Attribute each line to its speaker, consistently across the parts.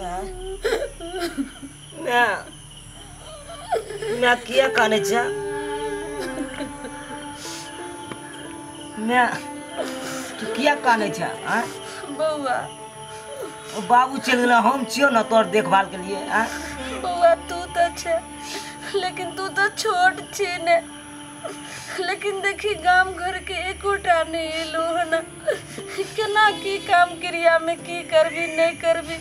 Speaker 1: ना ना किया काने छा ना तू किया काने छा? आ
Speaker 2: बौआ
Speaker 1: बाबू चल गेल, हम छियो ना तोर देखभाल के लिए। आ
Speaker 2: बौआ तू तो छे, लेकिन तू तो छोट छी ने, लेकिन देखी गाम घर के एकोटा नहीं एलो है ना, केना की काम क्रिया में की करबी नहीं करबी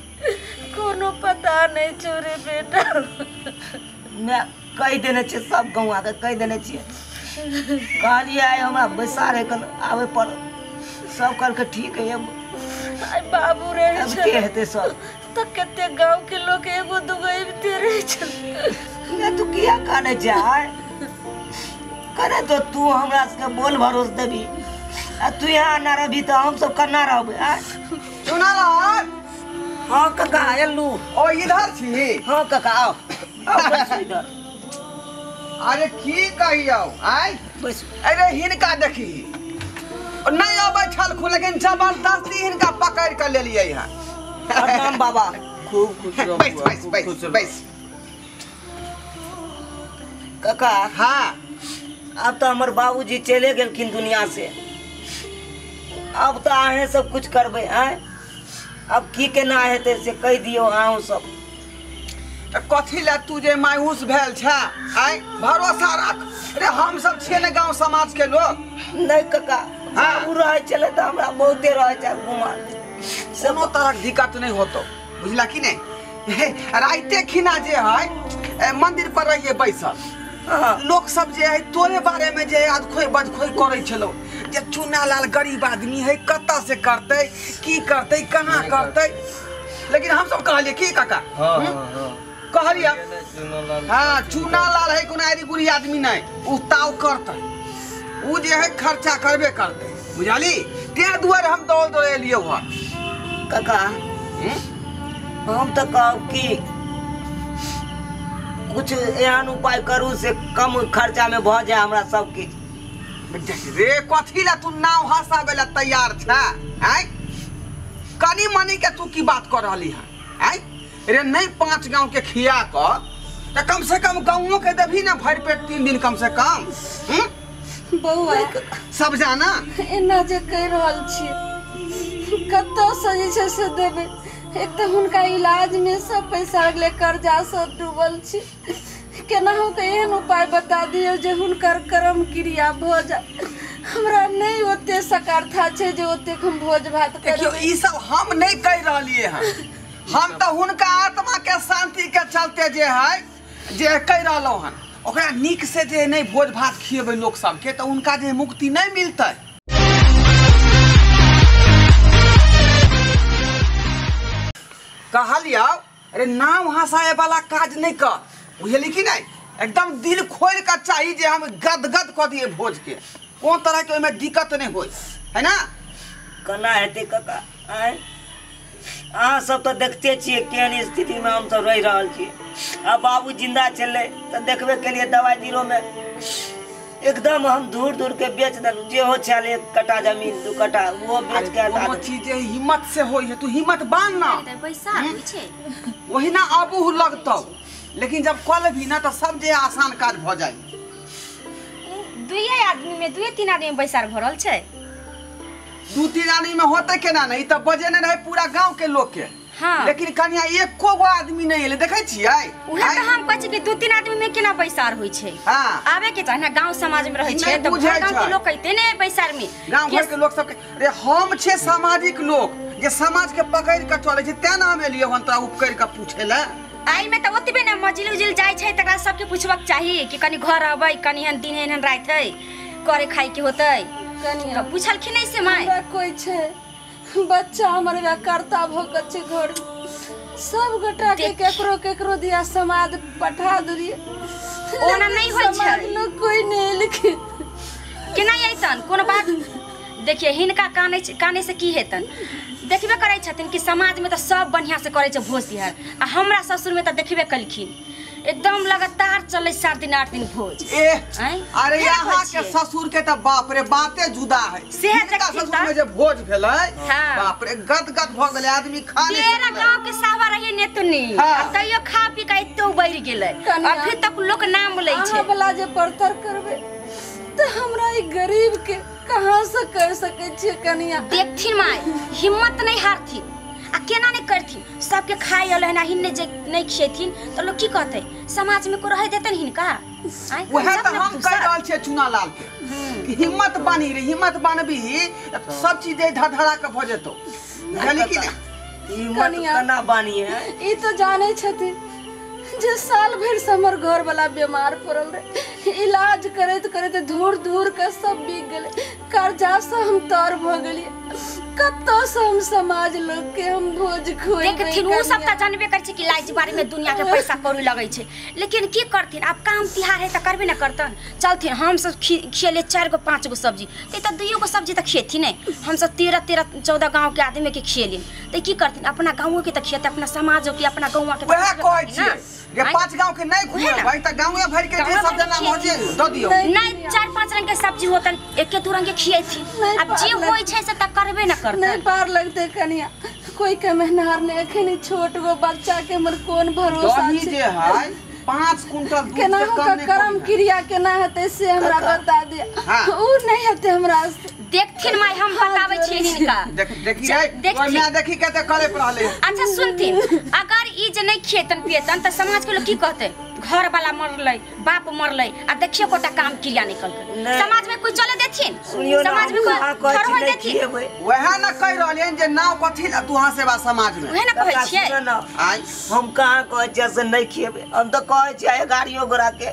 Speaker 2: कोनो पता नहीं छौ रे बेटा।
Speaker 1: ना कहि देने छियै सब गौआ के कहि देने छियै, कहलियै आइ हमरा बैसार है कल आबै पर, सब कहलकै ठीक है।
Speaker 2: आइ बाबू रहे
Speaker 1: अबिते हेतै सब
Speaker 2: तो कते गांव के लोग एगो दूगो अबिते रहे छल।
Speaker 1: ना तू किया काने छै? करे तो तू हमरा सबके बोल भरोस देबी, आ तू यहाँ ना रहबी तो हम सब कना रहबै? आ
Speaker 3: चुनालाल।
Speaker 1: हाँ काका एलू।
Speaker 3: ओ इधर छी?
Speaker 1: हाँ काका आओ आओ बैसू इधर।
Speaker 3: अरे की कहियौ आइ
Speaker 1: बैसू।
Speaker 3: अरे हिनका देखी नहीं अबै छलखुन, लेकिन जबरदस्ती हिनका पकड़ के लेलियै हँ।
Speaker 1: प्रणाम बाबा।
Speaker 4: खूब खुश रहो।
Speaker 3: बैस बैस बैस बैस
Speaker 1: काका।
Speaker 3: हाँ
Speaker 1: अब तो हमर बाबूजी चले गेलखिन दुनिया से, अब तो अहें सब कुछ करबै। आँय अब की केना हेतै से कहि दियौ अहूँ सब।
Speaker 3: कथी लए तू जे मायूस भेल छ? आइ भरोसा राख रे, हम सब छियै ने गाँव समाज के लोग।
Speaker 1: नहीं काका, बाबू रहै छलै तऽ हमरा बहुते रहै छै गुमान,
Speaker 3: कोनो तरहक दिक्कत नहीं होतो, बुझला कि नहीं? राइते खिना जे है मंदिर पर रहिए बैसल, लोग सब जे है तोरे बारे में जे अदखोई बदखोई करै छलो जे चुनालाल गरीब आदमी है, कतऽ से करतै की करतै कहाँ करतै, लेकिन हम सब कहलियै की काका? कहलियै हाँ चुनालाल है कोनो आरी गुरी आदमी नहीं, उ ताव करतै, उ जे है खर्चा करबे करतै, बुझली? तें दुआरे हम दौड़ दौड़ एलियै हँ।
Speaker 1: काका हम तो कहब कि कुछ एहन उपाय करू से कम खर्चा में भ जाए हमरा सब किछु।
Speaker 3: रे कथी ला तू नाव हंसाबै ला तैयार छ? आइ कनी मनी के तू की बात कर रहली हँ? आइ रे नहीं 5 गाँव के खिया क त कम से कम गाँवों के देबही ना भरि पेट 3 दिन कम से कम।
Speaker 2: बौआ
Speaker 3: सब जाना
Speaker 2: एना जे कहि रहल छी कतौसँ जे छै से देबै, एक तऽ हुनका इलाज में सब पैसा गेलै, कर्जा सब डूबल छी, केनाहु के एहन उपाय बता दियौ जे हुनकर कर्म क्रिया भऽ जाय। हमरा नहीं ओते सकार्था छै जे ओतेक हम भोज भात
Speaker 3: देखियौ
Speaker 2: करबै।
Speaker 3: ई सब हम नहीं कहि रहलियै हँ, हम तऽ हुनका आत्मा के शांति के चलते जे है जे कहि रहलहुँ हन, ओकरा नीक से जे नहीं भोज भात खिएबै लोक सबके तऽ हुनका जे मुक्ति नहीं मिलतै। कहलियौ अरे नाव हंसाए वाला काज नहीं कर, बुझली कि नहीं? एकदम दिल खोल के चाही जे हम गदगद कऽ दिए भोज के, कोन तरह के ओहिमे दिक्कत नहीं होय, है ना?
Speaker 1: केना हेतै काका? आँय अहाँ सब तऽ देखते छियै केहन स्थितिमे हम सब रहि रहल छी। आ बाबू जिंदा छलै तऽ देखबे केलियै दवाइ बीरोमे एकदम हम दूर दूर के बेच देलहुँ, जे हो छल 1 कट्ठा जमीन 2 कट्ठा ओहो बेच के हटा
Speaker 3: कोनो
Speaker 1: देलहुँ।
Speaker 3: चीज जे हिम्मत से होय है, तू हिम्मत बांध ना,
Speaker 5: पैसा होइ छै
Speaker 3: वही ना आबू लगतौ, लेकिन जब कल भी ना तो सब जे आसान काज भ जाय।
Speaker 5: दुइये आदमी में 2-3 आदमी में बैसार भरल छै।
Speaker 3: 2-3 आदमी में होते केना नहीं, तऽ बजेने रहे पूरा गांव के लोग के।
Speaker 5: हाँ।
Speaker 3: लेकिन कनिया एको गो आदमी नहीं एलै, देखै छियै?
Speaker 5: उहे तऽ हम कहै छी कि 2-3 आदमी में केना बैसार होइ छै।
Speaker 3: हाँ।
Speaker 5: आबे के चाही ना, गांव समाज में रहै छै
Speaker 3: नहि
Speaker 5: तऽ
Speaker 3: बुझै
Speaker 5: भरि गांव के
Speaker 3: छै।
Speaker 5: लोग कहिते ने बैसार में।
Speaker 3: गांव घर के लोग सबके रे हम छे सामाजिक लोग जे समाज के पकड़ के चलै छै, तें ना हम एलियै हन तोरा उपकरि के पूछे ला।
Speaker 5: आई में तऽ ओतबे ने मजिल उजिल जाइ छै तकरा सबके पुछबाक चाही कि कनी घर अबै, कनी एहन दिन एहन राति है, करे खाइ के होतै।
Speaker 2: कनिया
Speaker 5: पुछलखिन नहीं से माय?
Speaker 2: हमरा कोई छै बच्चा हमर वएह कर्ता भऽ के छै घर, सब गोटा के केकरो केकरो दिया समाज पठा देलियै,
Speaker 5: ओना नहीं होइ छै।
Speaker 2: समाज लोग कोई नहीं एलखिन।
Speaker 5: केना अयतन? कोनो बात देखिए हिनका काने से की हेतन? देखबे करै छथिन कि समाज में तऽ सब बढ़िया से करै छै भोज तिहार, आ हमरा ससुर में तऽ देखबे कलखिन एकदम लगातार चले 7 दिन 8 दिन भोज।
Speaker 3: ए अरे यहाँ के ससुर के त बाप रे बाते जुदा है। ससुर में जे भोज भेलै बाप रे गद गद भ गेलै आदमी खा नहीं
Speaker 5: तेरा गांव के सावा रहे नेतनी तैयो खा पी के एतो बढ़ गेलै। अभी तक लोग नाम लै छै।
Speaker 2: अहाँ वाला जे परतर करबे त हमरा ई गरीब के कहां से कर सकै छियै कनिया?
Speaker 5: देखथिन माय हिम्मत नहीं हारथिन आ केना नहीं करथिन। सबके खाइ अलै ना हिन्ने जे नहीं खिएथिन त लोग की कहतै? समाज में को रह देतन हिनका?
Speaker 3: वह त हम कह रहल छियै चुनालाल के कि हिम्मत बानी रे, हिम्मत बानबी सब चीज धड़धड़ा के भ जेतौ। बुझली कि नहीं?
Speaker 1: हिम्मत केना बानी है
Speaker 2: ई तो जानै छथिन जे साल भर से हमर घर वाला बीमार पड़ल रहे, इलाज करैत करैत धूर धूर के सब बिक गेलै, कर्जा से हम तर भ गेलियै, कतौ से हम समाज लोग के हम भोज खुएबै।
Speaker 5: देखथिन उ सब त जानबे करै छै कि लाज बारे में दुनिया के पैसा कौड़ी लगै छै, लेकिन की करथिन अब काम तिहार है त करबे न करतन। चलथिन हम सब खिएले 4 गो 5 गो सब्जी त 2 गो सब्जी त खिएथिन नै। हम सब 13 13 14 गांव के आदमी के खिएलिन त की करथिन? अपना गांव के त खिएते, अपना समाज के, अपना गांव के।
Speaker 3: वएह कहै छियै जे 5 गांव के नहीं खुएबै त गांवे भर के जे सब जना भोजे द दियौ।
Speaker 5: नहीं 4-5 रंग के सब्जी होतन, एके 2 रंग के खिएथिन। अब जे होय छै से त करबे न करतन।
Speaker 2: नहीं पार लगते कनिया, कोई के मेहनहार नहीं। अखन छोट गो बच्चा के हमर कोन भरोसा
Speaker 3: छै? जे है 5 कुंटल दूध
Speaker 2: केना
Speaker 3: के कम
Speaker 2: कर्म क्रिया केना हेतै से हमरा बता दे। उ नहीं हेतै हमरा।
Speaker 5: देखथिन माय हम बताबै छियै हिनका।
Speaker 3: देखी रे ओय my देखी के त करे रहले।
Speaker 5: अच्छा सुनथिन, अगर ई जे नहीं खेतन पियतन त समाज के लोग की कहतै? घर वाला मरलै, बाप मरलै आ देखियो कोटा काम क्रिया निकल के समाज में कोई चले देथिन? समाज में कोई खड़ो देथिन?
Speaker 3: वह न कह रहलियन जे नाव कथि ला तू हां सेवा समाज में,
Speaker 5: वह न कहै छियै।
Speaker 3: आइ
Speaker 1: हम कहां कहै छियै से नहीं खिएबै? हम त कहै छियै गाड़ियो गोरा के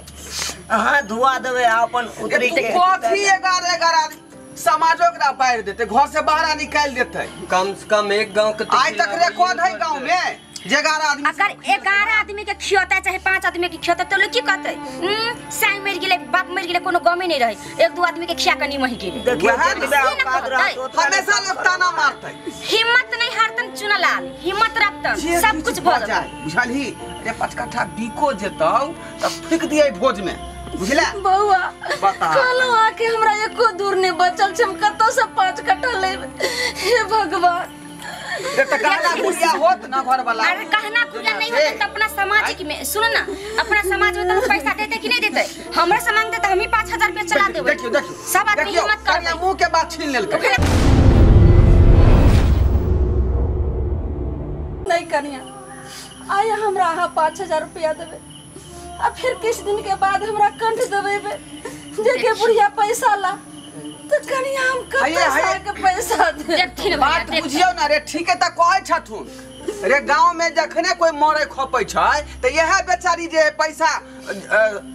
Speaker 1: अहां धुआ देबै अपन उतरी के।
Speaker 3: कथि 11 11 आदमी समाजो के बाहर देते, घर से बाहर निकाल देते।
Speaker 4: कम से कम एक गांव के
Speaker 3: आज तक रिकॉर्ड है गांव में जे 11 आदमी।
Speaker 5: अगर 11 आदमी के खियता चाहे 5 आदमी के खियता तो लोग की कहते? साई मर गेलै, बाप मर गेलै, कोनो गमे नहीं रहे, 1-2 आदमी के खिया के निमहि गेलै।
Speaker 3: हमेशा लोग ताना मारते।
Speaker 5: हिम्मत नहीं हारतन चुनालाल, हिम्मत रखतन सब कुछ भ जाए।
Speaker 3: बुझलही रे 5 कट्ठा बिको जेतौ त फेंक दियै भोज में, बुझला
Speaker 2: बौआ? कहलहुँ आके हमरा एको दूर नहीं बचल छै, हम कतौ से 5 कट्ठा लेबै? हे भगवान।
Speaker 3: त कहना कुरिया होत ना घर वाला।
Speaker 5: अरे कहना कुरिया नहीं होत त अपना समाज के में सुन ना, अपना समाज में त पैसा देते कि नहीं देते? हमरा से मांगते त हम ही 5000 रुपया चला देबै।
Speaker 3: देखियो देखियो
Speaker 5: सब आदमी हिम्मत करबै।
Speaker 3: मुंह के बात छीन लेलकै।
Speaker 2: नहीं कनिया आय हमरा अहाँ 5000 रुपया देबै आ फिर किछ दिन के बाद हमरा कंठ देबै जे के बुढ़िया पैसा ला त कनिया हम कतौ के पैसा दे।
Speaker 5: देखथिन
Speaker 3: बात बुझियौ ना रे, ठीक है त कहै छथुन रे गांव में जखने कोई मरे खपै छै त यह बेचारी जे पैसा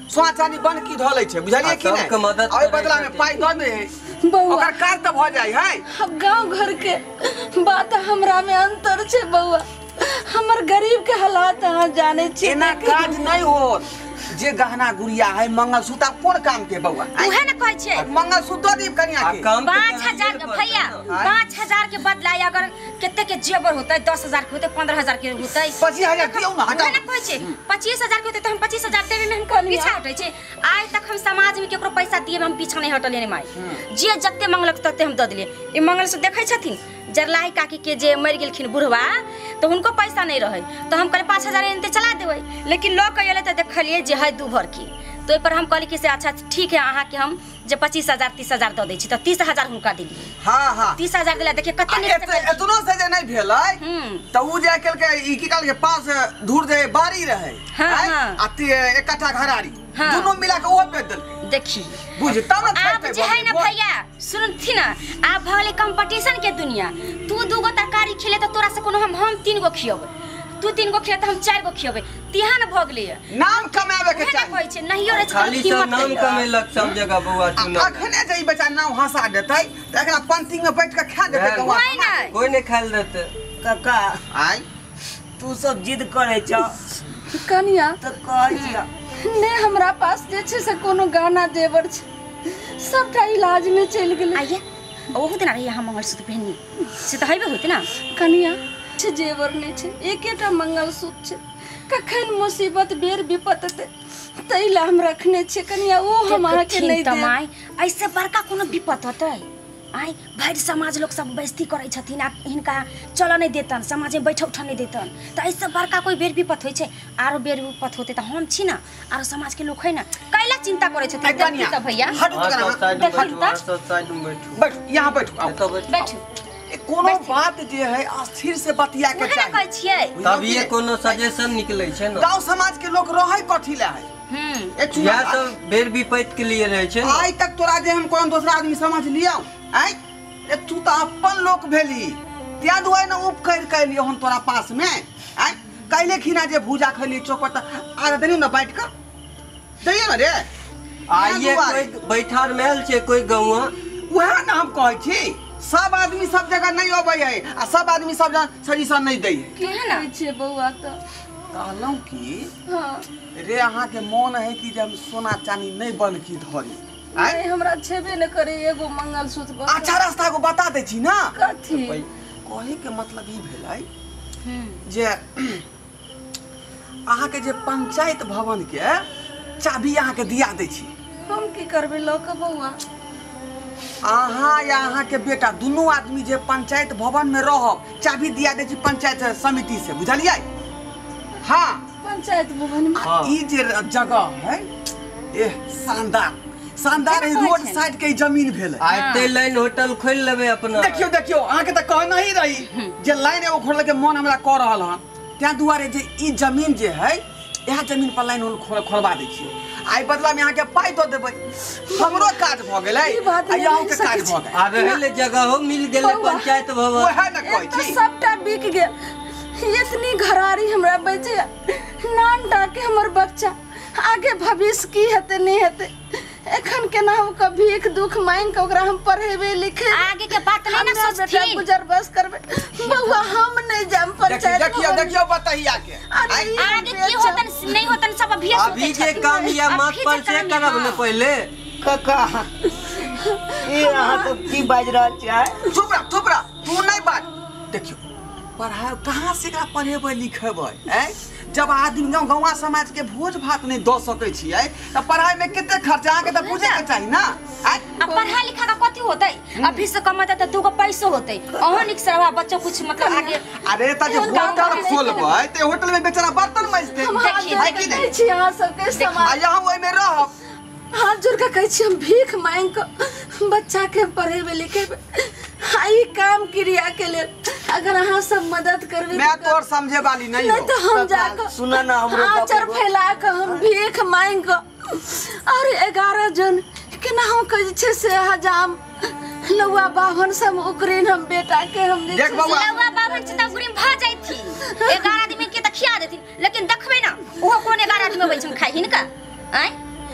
Speaker 3: सोना चानी बन की धलै छै, बुझलियै कि नै? ओइ बदला में पाई द दे
Speaker 2: बौआ,
Speaker 3: ओकर काज त भ जाइ है।
Speaker 2: अब गांव घर के बात हमरा में अंतर छै बौआ, हमर गरीब के हालात अहाँ जानै छी।
Speaker 3: एना काज नहीं होत जे गहना गुड़िया है मंगलसूत्र कोन काम के बौआ?
Speaker 5: उहे न कहै छै
Speaker 3: मंगलसूत्र दीप कनिया के
Speaker 5: 5000 के भैया 5000 के बदला अगर कते के जेवर होतै 10000 के होतै 15000 के होतै
Speaker 3: 25000 दियौ ना।
Speaker 5: उहे न कहै छै 25000 के होतै त हम 25000 देबै में हम पीछा हटै छै। आइ तक हम समाज में केकरो पैसा दिए में हम पीछा नहीं हटलियै ने माय, जे जते मंगलक तते हम द देलियै। ई मंगलसूत्र देखै छथिन जरलाही काकी के जे मरि गेलखिन बुढ़वा तो हुनको पैसा नहीं रहे तो हम कहले 5000 एनते चला देबै, लेकिन लऽ के अयलै तऽ देखलियै जे है 2 भर के, तो ओहि पर हम कहली कि से अच्छा ठीक है अहाँ के हम जे 25000 30000 दऽ दै छी, तऽ 30000 हुनका देलियै।
Speaker 3: हां हां
Speaker 5: 30000 देला। देखिए कते नीक
Speaker 3: एतनो से जे नहीं भेलै तऽ उ जे केलकै ई की कहलकै 5 धूर जे बाड़ी रहै आ 1 कट्ठा घरारी दुनू मिला के ओहो बेच देलकै।
Speaker 5: देखी
Speaker 3: बुझ तब न
Speaker 5: आब जे है ना भैया सुनथिन ना, आब भऽ गेलै कंपटीशन के दुनिया। तू 2 गो तरकारी खिले त तोरा से कोनो हम 3 गो खियबै, तू 3 गो खिले त हम 4 गो खियबै, तिहान भऽ गेलै।
Speaker 3: नाम कमाबे के चाही
Speaker 5: कहै छै नहियो रे
Speaker 4: खाली सब नाम कमेलक सब जगह बौआ सुन।
Speaker 3: अखने जे ई बच्चा नाम हंसा देतै त एकरा पंक्ति में बैठ के खा देतै गौआ,
Speaker 4: कोई नहीं खाइल देतै।
Speaker 1: काका
Speaker 3: आइ
Speaker 1: तू सब जिद करै छ
Speaker 2: कनिया
Speaker 1: त कहै छियै
Speaker 2: ने हमरा पास जे छै से कोनो गहना जेवर छै सबटा इलाज में चलि गेलै।
Speaker 5: आइए ओहो दिन रही हम मंगलसूत्र पहनी से त हेबे होते ना
Speaker 2: कनिया। किछु जेवर नहि छै, एकेटा मंगलसूत्र छै। कखन मुसीबत बेर विपत एतै ताहि लए हम रखने छियै कनिया, ओ हम अहाँके नहि देब।
Speaker 5: माय ऐसे बड़का कोनो विपत होतै? आइ भरि समाज लोक सब बेइज्जती करै छथिन आ हिनका चलऽ नहि देतन, समाजमे बैठऽ उठऽ नहि देतन, तऽ एहिसँ बड़का कोइ बेर विपत होइ छै? आरो बेर विपत होतै तऽ हम छी ने, आरो समाजके लोक है ने, कैला चिंता करै छथिन? देखी तऽ भैया,
Speaker 3: बैठू, यहाँ बैठू,
Speaker 5: बैठू।
Speaker 3: कोनो बात जे है स्थिर से बतिया के चाही,
Speaker 5: कहै छियै
Speaker 4: तभिए कोनो सजेशन निकलै छै ने।
Speaker 3: गांव समाज के लोक रहै कथी ले है?
Speaker 4: इएह सब बेर विपत के लिए रहै छै।
Speaker 3: आइ तक तोरा जे हम कोनो दोसरा आदमी समझ लियौ? आइ तू तऽ अपन लोक भेली, त्या दुआरे ने उपकर कैलियो हम तोरा पास में। आइ कैले खिना जे भूजा खैली चौक पर, तऽ आर देलियो ने बाँटि कऽ दैयो ने रे।
Speaker 4: आइए कोई बैठार में आयल छै कोई गौआ,
Speaker 3: वएह ने हम कहै छी, सब आदमी सब जगह नहीं अबै है आ सब आदमी सब जगह सजेशन नहीं दै है।
Speaker 2: की कहै छियै बौआ? तऽ
Speaker 3: कहलहुँ कि रे अहाँके मोन है कि जे हम सोना चानी नहीं बनकी धरी?
Speaker 2: नहीं, हमरा छेबे न करे एगो मंगलसूत्र।
Speaker 3: अच्छा रास्ता एगो बता दै छी ना।
Speaker 2: कथी?
Speaker 3: कहे के मतलब ई भेलै जे अहाँके जे पंचायत भवन के चाबी अहाँके दिया दै छी।
Speaker 2: हम की करबै लऽ कऽ बौआ?
Speaker 3: अहाँ या अहाँके बेटा दुनू आदमी जे पंचायत भवन में रहब, चाबी दिया दै छी पंचायत समिति से, बुझलियै? हाँ,
Speaker 2: पंचायत भवन में।
Speaker 3: ई जे जगह है एह शानदार शानदार रोड साइड के जमीन भेलै।
Speaker 4: आते लाइन होटल खोल लेबै अपना।
Speaker 3: देखियो देखियो, अहाँके तऽ कहना ही रही जे लाइन एगो खोले के मन हमरा कऽ रहल हन, तें दुआरे जे ई जमीन जे है इएह जमीन पर लाइन खोलवा दै छियै। आइ बदला में अहाँके पाइ दऽ देबै, हमरो काज भऽ गेलै आ अहूँके काज भऽ गेल।
Speaker 4: आ रहै ले जगहो मिल गेलै पंचायत भवन।
Speaker 3: वएह ने कहै छी,
Speaker 2: सबटा बिक गेल, इतनी घरारी हमरा बचि नान टाके हमर बच्चा आगे भविष्य की हेतै नहि हेतै। एखन केना हम कभी एक दुख मांगि के ओकरा हम पढ़ेबै लिखेबै,
Speaker 5: आगे के बात नहीं ना सोचथिन,
Speaker 2: गुजर बस करबै। बौआ हम नहीं जाम पंचायत।
Speaker 3: देखियो देखियो बताइया के
Speaker 5: आगे की होतन नहीं होतन सब अभी सोचै
Speaker 4: अभी जे काम या मत पर से करब ने पहले।
Speaker 1: काका ई अहाँ सब की बाजि रहल छियै?
Speaker 3: चुप रह चुप रह, तू नहीं बाज। देखियो पढ़ाई कहाँ से एकरा पढ़ेबै लिखेबै? जब आदमी गाँव गाँव समाज के भोज भात नहीं दऽ सकै छियै तऽ पढ़ाई में कते खर्चा, अहाँके तऽ बुझे के चाही ना।
Speaker 5: आ पढ़ाई लिखा का कथी होतै? अभी से कमाते तऽ दूगो पैसो होतै, अहाँ निक से रहबा बच्चा कुछ मतलब आगे।
Speaker 3: अरे तऽ जे होटल खोलबै तऽ होटल में बेचारा बर्तन मजतै है कि नहीं?
Speaker 2: छी अहाँ सबके समाज
Speaker 3: आ यहाँ ओहि में रहब।
Speaker 2: हाथ जोड़ के कहै छी हम भीख मांगि कऽ बच्चा के पढ़ेबै लिखेबै, ई काम क्रिया के लेल अगर अहाँ सब मदद करबै।
Speaker 3: मैं तोर समझे वाली नहीं हो,
Speaker 2: नहीं तो हम जाकर
Speaker 1: सुना ना हमरो
Speaker 2: आंचर फैला के हम भीख मांगि कऽ और 11 जन केना हम कहै छै से हजाम लौआ बाभन सब उकरीन हम बेटा के हम
Speaker 3: देख बौआ
Speaker 5: लौआ बाभन से त उकरीन भ जाइथिन, 11 आदमी के त खिया देथिन, लेकिन देखबै ना ओहो कोन 11 आदमी अबै छन खाइ हिनका? आँय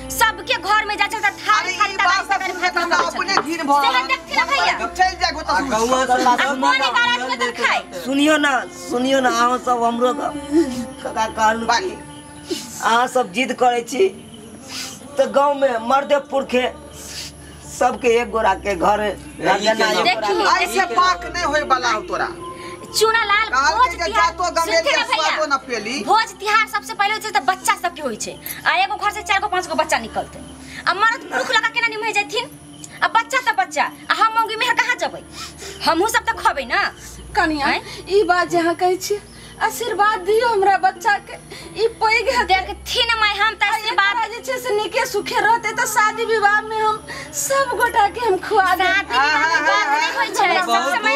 Speaker 5: सबके घर में जाइ छै त थारी थारी तगारी
Speaker 3: अपने घिन भ चल जाय गो त
Speaker 1: सुनियो ना सुनियो ना अहाँ सब हमरो काका कहलु अहाँ सब जिद करै छी तऽ गाँव में मर्दे पुरखे सबके एक गोरा के घर
Speaker 3: ऐसे पाक नहीं होय वाला हो तोरा।
Speaker 5: चूना लाल भोज तिहार भोज तिहार सबसे पहले होइ छै तऽ बच्चा सबके होइ छै, आ एगो घर से 4 गो 5 गो बच्चा निकलतै, आ मर्द पुरुख लगा केना निमहि जैथिन? आ बच्चा तऽ बच्चा, आ हम मौगी मेहर कहाँ जबै? हमहूँ सब तऽ खबै ना।
Speaker 2: कनिया ई बात जे अहाँ कहै छी आशीर्वाद दियौ हमरा बच्चा के, ई पैघ हेतै।
Speaker 5: देखथिन माय, हम तऽ आशीर्वाद
Speaker 2: जे छै से नीके सुखे रहतै तऽ शादी विवाह में हम सब गोटा के हम खुआ देब।
Speaker 5: शादी विवाह में बात नहीं होइ छै, सब समय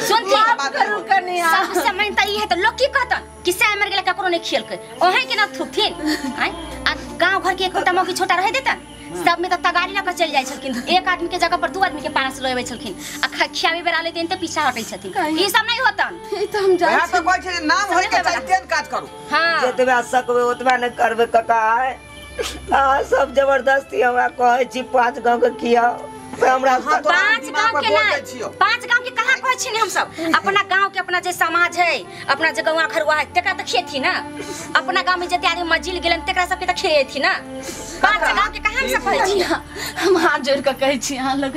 Speaker 5: सुनथिन
Speaker 2: करू कनिया,
Speaker 5: सब समय तऽ ई है तऽ लोक की कहतन कि सै मर गेलै ककरो नहीं खियलकै, ओहे के ना थुकथिन। आँय आ गाँव घर के एकोटा मौगी छोटा रहै देतन, सब में तो तगारी लऽ कऽ चलि जाइ छलखिन, एक आदमी के जगह पर 2 आदमी के पारस लऽ अबै छलखिन, आ खियाबे बेर आले तऽ पीछा हटै छथिन। ई सब नहीं होतन।
Speaker 2: ई तऽ हम जाइ
Speaker 3: छी, कहै छै नाम होय के चाही तेन काज करू।
Speaker 5: हां
Speaker 1: जतबा सकबै ओतबा ने करबै काका। अहाँ सब जबरदस्ती हमरा कहै छी 5 गाँव के खियाउ, हमरा
Speaker 5: 5 गांव के नहीं, 5 गांव के कहां कहै छी हम सब? अपना गांव के अपना जे समाज है, अपना जे गौवा घरवा है तेकरा त खेथी ना। अपना गांव में जते आदमी मजिल गेलन तेकरा सबके त खेथी ना। 5 गांव के कहां हम सब कहै छी?
Speaker 2: हम हाथ जोड़ के कहै छी अहाँ लोग,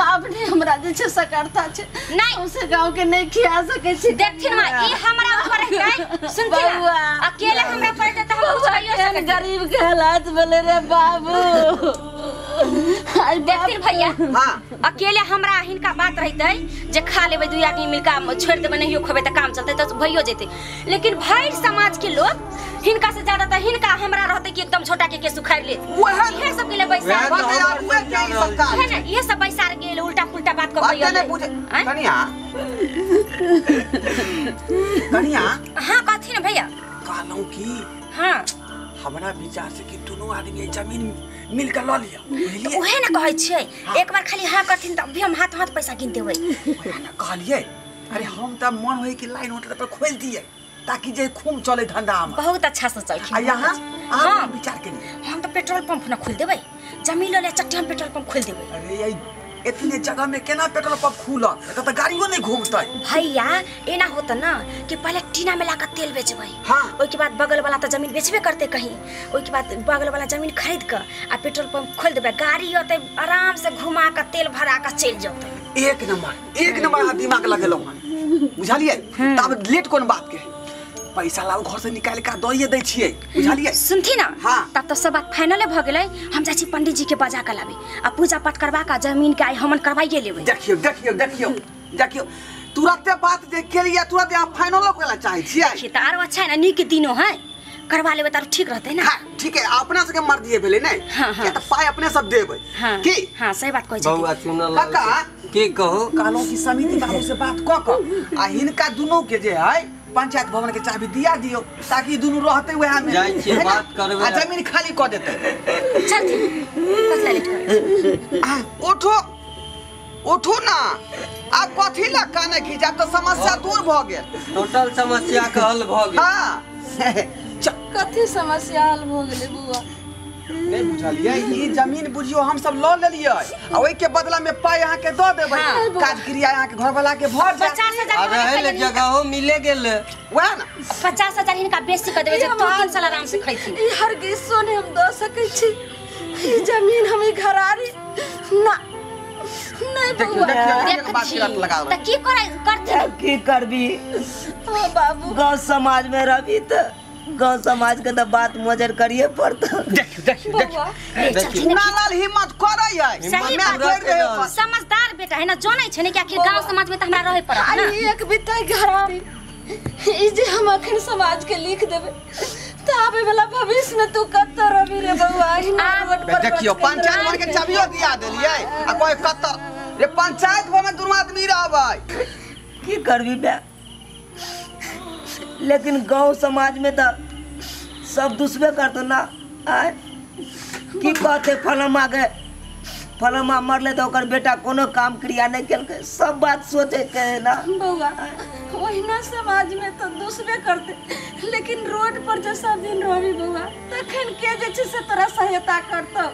Speaker 2: अपने हमरा जे छै सकर्ता छै
Speaker 5: नहीं
Speaker 2: उसे गांव के नहीं खिया सकै छी।
Speaker 5: देखथिन मां ई हमरा ऊपर रहतै, सुनथिन ना, अकेले हमरा पर रहतै त हम कुछ कहियो सकै।
Speaker 2: गरीब के हालात बोले रे बाबू।
Speaker 5: देखथिन भैया,
Speaker 3: हां
Speaker 5: अकेले हमरा हिनका बात रहतै जे खा लेबै दुई आदमी मिलका छोड़ देबै नहियो खेबै त काम चलतै त भइयो जेतै, लेकिन भरि समाज के लोग हिनका से ज्यादा त हिनका हमरा रहतै कि एकदम छोटा के केस उखाड़ ले। इहे सब के ले बैसार है ना, इहे सब बैसार गेल उल्टा पुल्टा बात कहैयो
Speaker 3: नहीं बुझे। कनिया कनिया
Speaker 5: हां कहथिन भैया,
Speaker 3: कहलौं कि
Speaker 5: हां
Speaker 3: हमरा विचार से कि दोनों आदमी जमीन मिलकर ल लिया।
Speaker 5: उहे ना कहै छियै, एक बार खाली हां करथिन तब भी हम हाथ हाथ पैसा गिन देबै।
Speaker 3: उहे ना कहलियै, अरे हम त मन होई कि लाइन होटल पर खोल दिए ताकि जे खूब चले धंधा हम।
Speaker 5: बहुत अच्छा सोचलखिन।
Speaker 3: आ यहां हां विचार के
Speaker 5: हम त पेट्रोल पंप ना खोल देबै, जमीन ल ले चट्टी हम पेट्रोल पंप खोल देबै।
Speaker 3: अरे ये इतने जगह में केना पेट्रोल पंप खुलत, एत त गाड़ियो नहीं घूमतै।
Speaker 5: भैया एना होत ना कि पहले टीना में लाकर तेल बेचबै,
Speaker 3: हां
Speaker 5: ओइ के बाद बगल वाला त जमीन बेचबे करते कहीं, ओइ के बाद बगल वाला जमीन खरीद के आ पेट्रोल पंप खोल देबै, गाड़ी अतै आराम से घुमा के तेल भरा के चल जतै।
Speaker 3: एक नंबर हाथ दिमाग लगेलौ हन, बुझलियै? तब लेट कोन बात के, पैसा लाओ घर से निकाल के दइए दै छियै, बुझलियै?
Speaker 5: सुनथि ना,
Speaker 3: हां
Speaker 5: तब त सब बात फाइनले भ गेलै। हम जाइ छी पंडित जी के बजा के लाबे आ पूजा पाठ करवा के जमीन के आइ हमन करवाइए लेबै।
Speaker 3: देखियो देखियो देखियो देखियो तुरंते बात जे केलियै तुरंते अहाँ फाइनलो करला चाहै छियै।
Speaker 5: देखिए त आरो अच्छा है ना, नीक दिनो है करवा लेबै त आरो ठीक रहतै ना।
Speaker 3: हां ठीक है, अपना सबके मर्जी भेलै नै,
Speaker 5: हां
Speaker 3: त पाइ अपने सब देबै की?
Speaker 5: हां सही बात कहै छी
Speaker 4: बौआ। सुनल
Speaker 3: काका
Speaker 4: की कहू,
Speaker 3: कहलौं कि समिति बाबू से बात क क आ हिनका दुनू के जे है पंचायत भवन के चाबी दिया दियो ताकि दुनू रहते वहां में।
Speaker 4: जाइ छी बात करबै
Speaker 3: आ जमीन खाली क देते।
Speaker 5: चलथिन कथला लेट करै,
Speaker 3: उठो उठो ना, आब कथी ला काने खींचा, तो समस्या दूर भ गेल,
Speaker 4: टोटल समस्या के हल भ गेल।
Speaker 3: हां
Speaker 2: कथी समस्या हल भ गेलै बुआ?
Speaker 3: नहीं बुझलियै, ई जमीन बुझियो हम सब ल लेलियै आ ओइ के बदला में पाई अहाँ के the देबै, काज क्रिया अहाँ के घर वाला के भर जायत।
Speaker 5: 50,000
Speaker 4: रहे ले जगहो मिले गेल
Speaker 3: वएह ना,
Speaker 5: 50,000 हिनका बेसी क देबै जे 2-3 साल आराम से खैथिन।
Speaker 2: ई हरगिज सोने हम the सकै छी, ई जमीन हम ई घरारी ना नहीं बउआ।
Speaker 5: त की करै करथिन,
Speaker 1: की करबी
Speaker 2: हां बाबू?
Speaker 1: गांव समाज में रहबी त गांव समाज के त बात मजर करिए पड़त।
Speaker 3: देखियो देखियो देखियो चुनालाल हिम्मत करै है,
Speaker 5: सही बात, समझदार बेटा है ना, जानै छै ने कि आखिर गांव समाज में त हमरा रहे पड़त ना।
Speaker 2: ई एक बिता घरारी ई जे हम अखन समाज के लिख देबै त आबे वाला भविष्य में तू कत रहबी रे बउआ?
Speaker 3: रोड पर देखियो पंचायत भवन के चाबियो दिया देलियै आ कोई कत रे पंचायत भवन में दुनू आदमी रहबै,
Speaker 1: की करबी बे? लेकिन गांव समाज में तो सब दुसबे करतो ना। आय की कहते फलामा के फलामा मरले तो ओकर बेटा कोनो काम क्रिया नहीं केलकै, सब बात सोचे के है ना
Speaker 2: बउआ। ओहिना समाज में तो दुसबे करते, लेकिन रोड पर जे सब दिन रहबी बउआ तखन के जे छै से तोरा सहायता करतौ।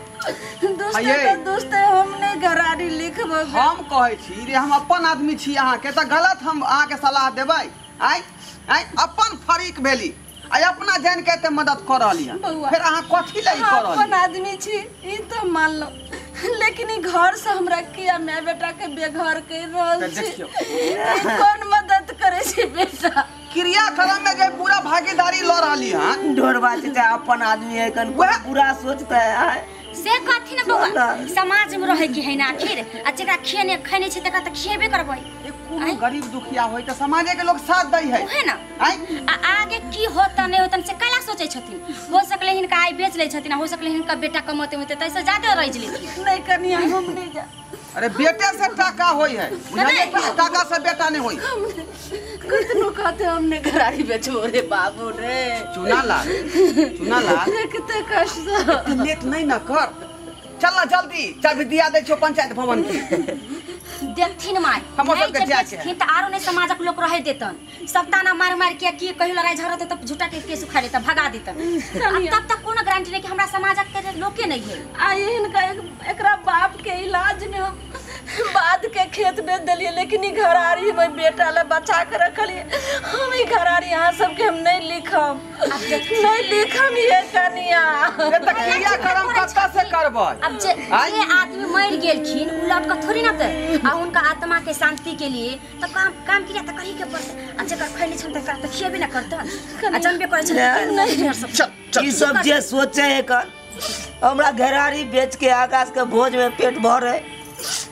Speaker 2: दोस्ते त दोस्ते हम नहीं घरारी लिखबो।
Speaker 3: हम कहै छी रे हम अपन आदमी छी अहाँ के, त गलत हम अहाँ के सलाह देबै? आय आय अपन फरीक भेली आय अपना जान के एते मदद कर रहली हन, फिर अहाँ कथी लै कर रहली?
Speaker 2: अपन आदमी छी ई त मान लो, लेकिन ई घर से हमरा किया my बेटा के बेघर कर रहल छी? कौन मदद करे छी बेटा?
Speaker 3: क्रियाक्रम में जे पूरा भागीदारी ल रहली हन।
Speaker 1: ढोरबा चाचा अपन आदमी है कन पूरा सोचता है
Speaker 5: से कथी न बउआ, समाज में रहे के है ना आखिर, आ जेकरा खेने खैने छै तकरा त खेबे करबै।
Speaker 3: कोनो गरीब दुखिया होय त समाजे के लोग साथ दै है,
Speaker 5: उहे ना। आ आगे की होत नहीं होत से कैला सोचै छथिन? हो सकले हिनका आइ बेच लै छथिन, हो सकले हिनका बेटा कमौते होते तैसे ज्यादा रह लेथिन।
Speaker 2: नहीं कनिया हम नहीं जा।
Speaker 3: अरे बेटे से टाका होई है बुझलियै, टाका से बेटा नहीं होई।
Speaker 2: कितनो कहते हमने घरारी बेचबो रे बाबू रे।
Speaker 3: चुनालाल चुनालाल
Speaker 2: रे कते कष्ट,
Speaker 3: लेट नहीं ना कर, चल ना जल्दी चाबी दिया दै छो पंचायत भवन की।
Speaker 5: देखथिन माय
Speaker 3: हमर सबके जाय के
Speaker 5: त आरो नै समाजक लोक रहे देतन सब ताना मार मार के की कहियो लड़ाई झगड़ा होते त झूठा के केस उखा लेता भगा देतन। अब तब तक कोनो गारंटी नहीं कि हमरा समाजक के लोके नहीं है।
Speaker 2: आ हिनका एकरा बाप के इलाज में हम बाद के खेत बेच देलिए लेकिन ई घरारी में बेटा ला बचा के रखलिए। हम ई घरारी यहाँ सबके हम नहीं लिखम नहीं लिखम ये कनिया
Speaker 3: ये त क्रिया कर्म कत्ता से करबै।
Speaker 5: अब जे आदमी मर गेलखिन उ लौट के थोड़ी ना ते आ उनका आत्मा के शांति के लिए त काम काम क्रिया त करी के पड़ते। आ जेकर खैले छन त त खिएबे ना करतन आ जनबे करै छन
Speaker 2: नहीं।
Speaker 3: चल चल
Speaker 1: ई सब जे सोचे है कर हमरा घरारी बेच के आकाश के भोज में पेट भरे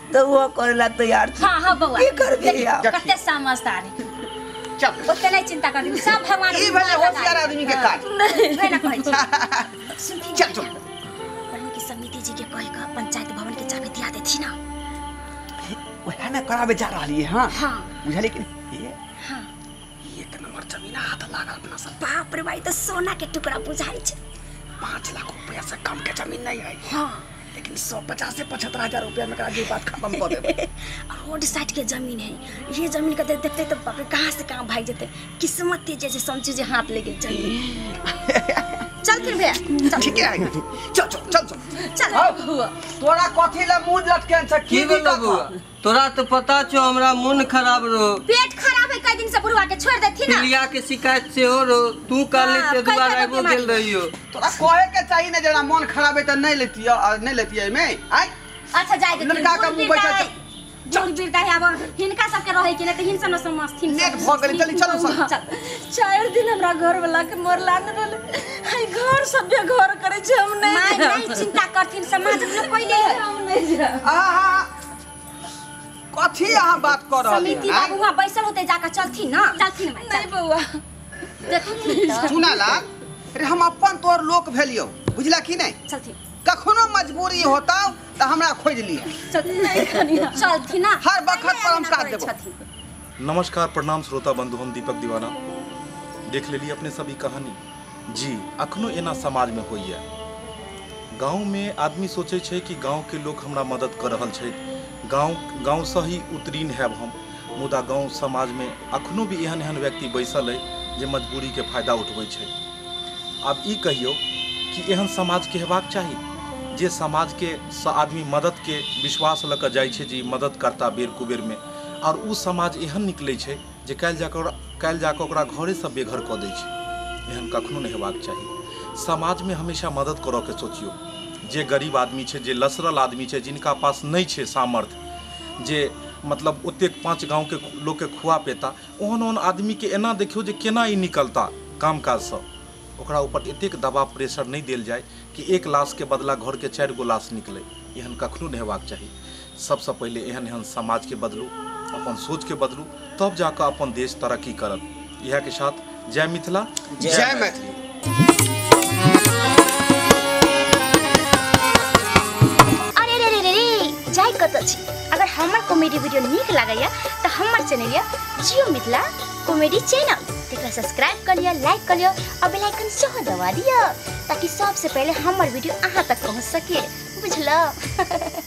Speaker 1: तो वो करेला तैयार छी।
Speaker 5: हां हां बउआ
Speaker 1: की करबे यार
Speaker 5: कते समझदार है।
Speaker 3: चल
Speaker 5: ओते नहीं चिंता कर सब भगवान
Speaker 3: ई भेलै होशियार आदमी के काज
Speaker 5: नहीं ना कहै छी।
Speaker 3: चल चल
Speaker 5: कहली कि समिति जी के कहि के पंचायत भवन के चाबी दिया देथि ना
Speaker 3: ओहे ना कराबे जा रहलिए। हां
Speaker 5: हां
Speaker 3: बुझलिए कि ये
Speaker 5: हां
Speaker 3: एक नंबर जमीन हाथ लागल अपना सब।
Speaker 5: बाप रे भाई तो सोना के टुकड़ा बुझाई छै।
Speaker 3: 5 लाख रुपया से कम के जमीन नहीं है।
Speaker 5: हां
Speaker 3: लेकिन 150 से 75,000 रुपया में करा बात खत्म कर देबे।
Speaker 5: रोड साइड के जमीन है ये जमीन के देखते तो बाप रे कहां से कहां भाग जेते किस्मत तेज जैसे समझी जे हाथ लेके जमीन। चलथिन भैया
Speaker 3: ठीक है चल चल चल चल
Speaker 5: चल
Speaker 3: बउआ तोरा कथि ले मुंह लटकेन छ
Speaker 4: की भेलो बउआ तोरा तो पता छौ हमरा मन खराब रहो
Speaker 5: पेट खराब है कई दिन से बुढ़वा के छोड़ देथि ना
Speaker 4: पिलिया के शिकायत से हो रो तू काले ते दुबारा आबो गेल रहियो।
Speaker 3: तोरा कहे के चाहिए ना जरा मन खराब है त नहीं लेतियो नहीं लेतियो में आइ
Speaker 5: अच्छा जाय दे
Speaker 3: लड़का का मुंह बैठा
Speaker 5: चल बीरता है अब हिनका सबके रहे के नहीं त हिन सब न समझथिन
Speaker 3: लेट भ गेल चल चलो सब
Speaker 5: चल।
Speaker 2: 4 दिन हमरा घर वाला के मरला न रहले हाय घर सब घर करे छै हम नहीं
Speaker 5: माय नहीं चिंता करथिन समाज लोग पहिले है
Speaker 2: हम नहीं जा।
Speaker 3: आहा कथि अहाँ बात कर रहल
Speaker 5: समिति बाबू वहां बैसल होते जाकर चलथिन ना चलथिन माय
Speaker 2: नहीं बउआ
Speaker 5: देखथिन त
Speaker 3: सुना लाल रे हम अपन तोर लोक भेलियो बुझला कि नहीं
Speaker 5: चलथिन
Speaker 3: कखनो मजबूरी होता त हमरा खोज लिया
Speaker 5: चलथिन ना
Speaker 3: हर वक्त पर हम साथ देबो।
Speaker 6: नमस्कार प्रणाम श्रोता बंधु हम दीपक दीवाना देख लेली अपने सभी कहानी जी। अखनो एना समाज में होइए गाँव में आदमी सोचे छै कि गाँव के लोग हमरा मदद कर रहल छै गाँव गाँव से ही उत्तीर्ण हैब हम मुदा गाँव समाज में अखनो भी एहन एहन व्यक्ति बैसल है जे मजबूरी के फायदा उठबै छै। आब ई कहियो कि एहन समाज के हेबाक चाही जे समाज के आदमी मदद के विश्वास लऽ कऽ जाइ छै जे मदद करता बेर कुबेर में और उ समाज एहन निकलै छै जे काल्हि जाकऽ ओकरा घरेसँ बेघर कऽ दै छै। एहन कखनो नहि हेबाक चाही। समाज में हमेशा मदद करऽ के सोचियो जे गरीब आदमी छै जे लसरल आदमी छै जिनका पास नहीं छै सामर्थ्य जे मतलब ओतेक 5 गाँव के लोग के खुआ पेता ओहन ओहन आदमी के एना देखियो जे केना ई निकलता काम काजसँ ओकरा ऊपर एतेक दबाव प्रेशर नहीं देल जाय कि एक लाश के बदला घर के 4 गो लाश निकले। एहन कखनो नहीं हेबाक चाही। सबसँ पहिले एहन एहन समाज के बदलू अपन सोच के बदलू तब जाकऽ अपन देश तरक्की करत। इएह के साथ जय मिथिला
Speaker 3: जय मैथिली।
Speaker 5: अरे रे रे रे रे जाय कतऽ छी। अगर हमर कॉमेडी वीडियो नीक लागैया तऽ हमर चैनल या जियो मिथिला कॉमेडी चैनल तेकरा सब्सक्राइब कर लिअ लाइक कर लिअ और बेल आइकन सेहो दबा दिअ ताकि सबसे पहले हमर वीडियो अहाँ तक पहुँच सके बुझलौ।